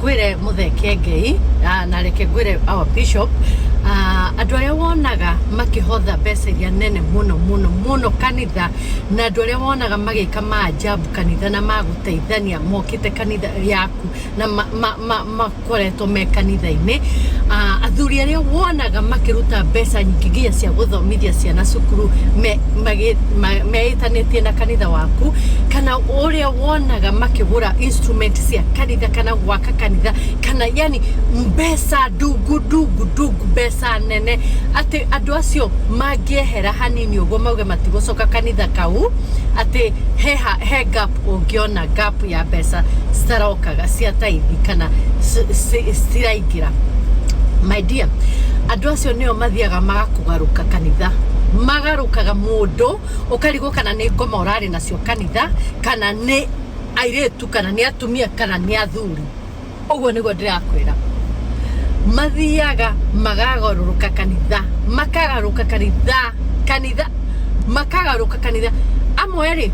Ngwĩre Mũthee Kĩengei na reke ngwĩre our bishop, andũ arĩa wonaga makĩhotha mbeca iria nene mũno mũno mũno kanitha, na andũ arĩa wonaga magĩka maajabu kanitha na magũteithania mokĩte kanitha yaku na makoretwo me kanitha-inĩ, athuri arĩa wonaga makĩruta mbeca nyingĩ nginya cia gũthomithia ciana cukuru meĩtanĩtie na kanitha waku, kana ũrĩa wonaga makĩgũra instrument cia kanitha kana gwaka kanitha, kana yani mbeca ndungu ndungu ndungu, mbeca nene, atĩ andũ acio mangĩehera hanini ũguo mauge matigũcoka kanitha kau, atĩ he gap ũngĩona, gap ya mbeca citarokaga cia taithi kana ciraingĩra. My dear, andũ acio nĩo mathiaga magakũgarũka kanitha, magarũkaga mũndũ ũkarigwo kana nĩ ngoma ũrarĩ nacio kanitha, kana nĩ airĩtu, kana nĩ atumia, kana nĩ athuri. Ũguo nĩguo ndĩrakwĩra, mathiaga magagarũrũka kanitha, makagarũka kanitha, kanitha makagarũka kanitha. Amwe rĩ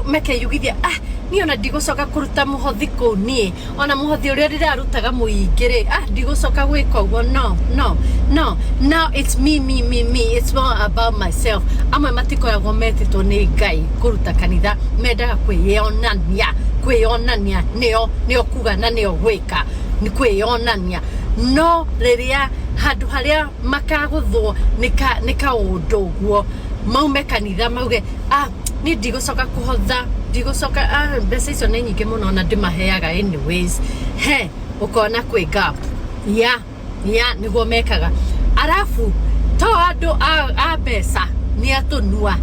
makeyugithia, ah, niĩ ona ndigũcoka kũruta mũhothi kũu, niĩ ona mũhothi ũrĩa ndĩrarutaga mũingĩ rĩ, ah, ndigũcoka gwĩka ũguo. No, no, no, now it's me, me, me, me, it's more about myself. Amwe matikoragwo metĩtwo nĩ Ngai kũruta kanitha, mendaga kwĩyonania, kwĩyonania nĩo nĩo kuga na nĩo gwĩka, nĩ kwĩyonania. No rĩrĩa handũ harĩa makagũthwo nĩ kaũndũ ũguo, maume kanitha mauge, ah, niĩ ndigũcoka kũhotha, ndigũcoka, ah, mbeca icio nĩ nyingĩ mũno na ndĩmaheaga anyways. He ũkona kwĩ gap ya ya nĩguo mekaga. Arabu to andũ a mbeca nĩ atũnua,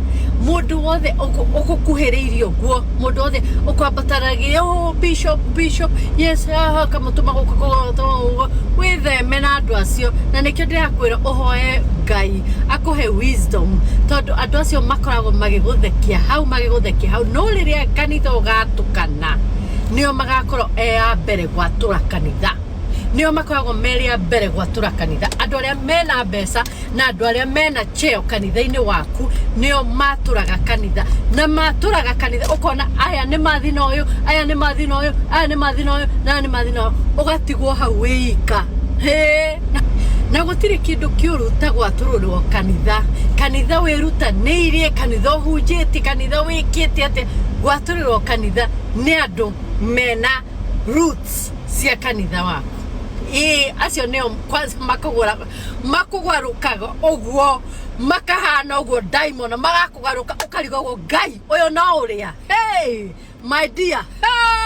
mũndũ wothe ũgũkuhĩrĩirie ũguo, mũndũ wothe ũkwambataragia, oh, bishop, bishop, yes, ah, kamũtũma gũkũ ũguo, wĩtheme na andũ acio. Na nĩkĩo ndĩrakwĩra ũhoe Ngai akũhe wisdom, tondũ andũ acio makoragwo magĩgũthekia hau, magĩgũthekia hau, no rĩrĩa kanitha ũgatũkana, nĩo magakorwo e a mbere gwatũra kanitha, nĩo makoragwo merĩ a mbere gwatũra kanitha. Andũ arĩa mena mbeca na andũ arĩa mena cheo kanitha-inĩ waku nĩo matũraga kanitha, na matũraga kanitha ũkona aya nĩ mathi na ũyũ, aya nĩ mathi na ũyũ, aya nĩ mathi na ũyũ, na aya nĩ mathi na ũyũ, ũgatigwo hau wĩika. Hĩ! Na gũtirĩ kĩndũ kĩũru ta gwatũrũrwo kanitha, kanitha wĩrutanĩirie, kanitha ũhunjĩtie, kanitha wĩkĩte atĩa, gwatũrĩrwo kanitha nĩ andũ mena roots cia kanitha waku. Ĩĩ, acio nĩo kwanza makũgũra, makũgarũkaga ũguo, makahana ũguo ndaimono, magakũgarũka ũkarigagwo, Ngai ũyũ no ũrĩa. Hey, my dear, hey!